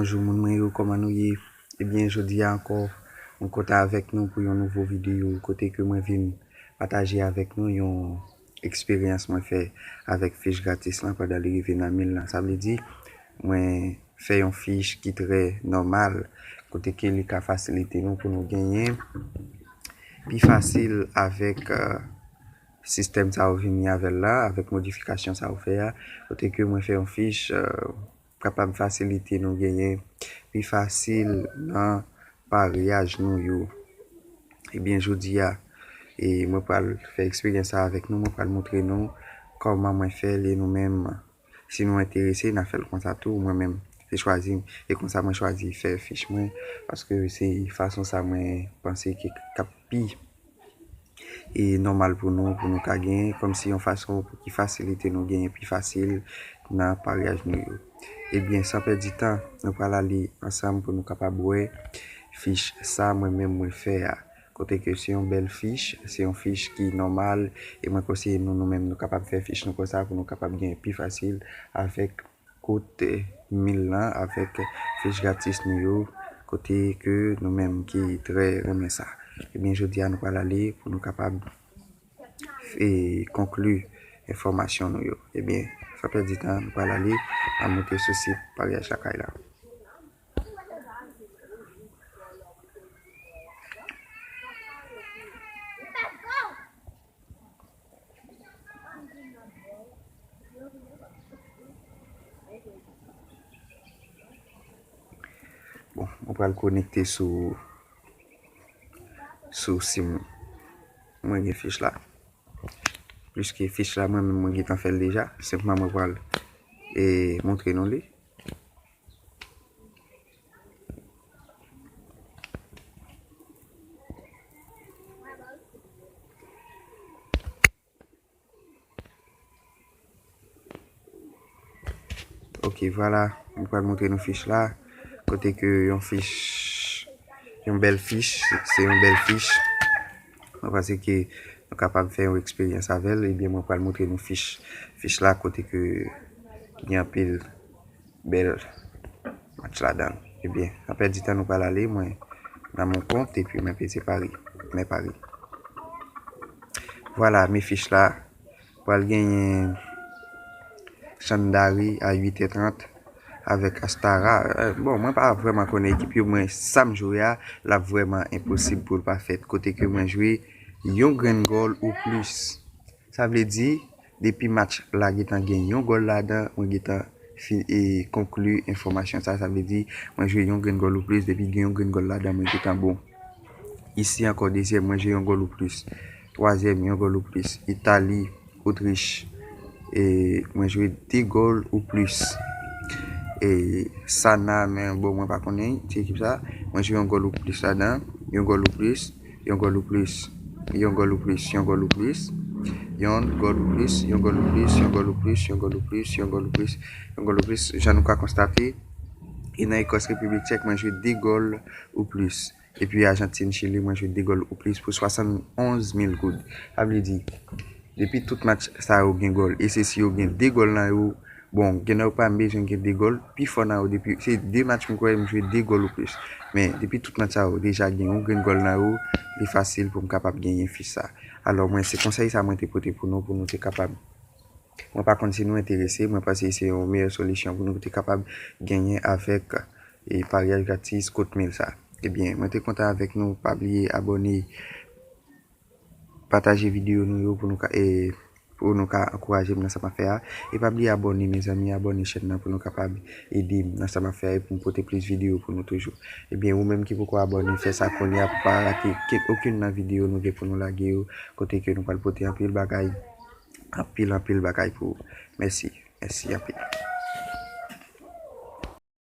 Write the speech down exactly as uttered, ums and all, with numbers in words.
Bonjou moun mwen yo, kòman nou ye? Ebyen, jodi a ankò, mwen kontan avèk nou pou yon nouvo videyo kote ke mwen vin pataje avèk nou yon eksperyans mwen fè avèk fich gratis lan pandan li rive nan mil lan. Sa vle di, mwen fè yon fich ki trè nòmal, kote ke li ka fasilite nou pou nou genyen pi fasil avèk, euh, sistèm sa yo vini avè l la, avèk modifikasyon sa yo fè a, kote ke mwen fè yon fich, euh, kapab fasilite nou genyen pi fasil nan paryaj nou yo. Ebyen, jodi a, e mwen pral fè eksperyans sa avèk nou, mwen pral montre nou kòman mwen fè l e nou menm, si nou enterese, n a fè l konsa tou. Mwen menm, se chwazi, e konsa mwen chwazi fè fich mwen, paske se fason sa mwen panse ki k ap pi e nòmal pou nou, pou nou ka genyen, kòmsi yon fason pou ki fasilite nou genyen pi fasil nan paryaj nou yo. Ebyen, san pèdi tan, nou pral ale ansanm pou nou kapab wè fich sa mwen menm mwen fè a. Kote ke se yon bèl fich, se yon fich ki nòmal, e mwen konseye nou, nou menm, nou kapab fè fich nou konsa pou nou kapab genyen pi fasil avèk kot, eh, mil lan avèk fich gratis nou yo, kote ke nou menm ki trè renmen sa. Ebyen, jodi a nou pral ale pou nou kapab, eh, konkli enfòmasyon nou yo. Ebyen, san pèdi tan, nou pral ale, n a monte sou sit paryaj lakay la. Bon, mwen pral konekte sou, sou sim mwen. Mwen gen fich la. Pliske fich la, mwen menm mwen gentan fè l deja. Senpman mwen pral, e, montre nou li. Ok, vwala, mwen pral montre nou fich la. Kote ke yon fich, yon bèl fich, se, se yon bèl fich. Mwen panse ke nou kapab fè yon eksperyans avè l, ebyen mwen pral montre nou fich, fich la kote ke gen anpil bèl match ladan l. Ebyen, san pèdi tan nou pral ale, mwen nan mon kont epi mwen peze pari, mwen pari. Vwala, men fich la, pral genyen Chandari a uit è trant avèk Astara. Eh, bon, mwen pa vrèman konnen ekip yo, mwen sa m jwe a, l ap vrèman enposib pou l pa fèt. Kote ke mwen jwe yon grenn gòl ou plis. Sa vle di, depi match la gentan gen yon gòl ladan, mwen gentan fi-, e, konkli enfòmasyon sa. Sa vle di, mwen jwe yon grenn gòl ou plis, depi gen yon grenn gòl ladan, mwen gentan bon. Isi ankò, dezyèm, mwen jwe yon gòl ou plis. Twazyèm, yon gòl ou plis. Itali, Otrich, e, mwen jwe de gòl ou plis. E, Sana, men bon, mwen pa konnen ti ekip sa. Mwen jwe yon gòl ou plis ladan, yon gòl ou plis, yon gòl ou plis, yon gòl ou plis, yon gòl ou plis, yon gòl ou plis, yon gòl ou plis, yon gòl ou plis, yon gòl ou plis, yon gòl ou plis, yon gòl ou plis. Jan nou ka konstate, e nan Ekòs, Repiblik Tchèk, mwen jwe de gòl ou plis. Epi Ajantin, Chili, mwen jwe de gòl ou plis pou swasannonz mil goud. Sa vle di, depi tout match sa yo gen gòl, e se si yo gen de gòl nan yo, bon, gen nan yo pa m bezwen gen de gòl, pifò nan yo depi, se de match m kwè m jwe de gòl ou plis. Men, depi tout match sa yo deja gen yon grenn gòl nan yo, li fasil pou m kapab genyen fich sa. Alò, mwen, se konsèy sa mwen te pote pou nou, pou nou te kapab. Mwen pa konn si nou enterese, mwen panse se yon meyè solisyon pou nou te kapab genyen avèk, e, paryaj gratis kot mil sa. Ebyen, mwen te kontan avèk nou, pa bliye abòne, pataje videyo nou yo pou nou ka, e, pou nou ka ankouraje m nan sa m ap fè a. E pa bliye abòne, mezanmi, abòne chèn nan pou nou kapab ede m nan sa m ap fè a e pou m pote plis videyo pou nou toujou. Ebyen, ou menm ki poko abòne, fè sa kounye a pou pa rate ke-, okenn nan videyo nou gen pou nou lage yo, kote ke nou pral pote anpil bagay, anpil, anpil bagay pou ou. Mèsi, mèsi anpil.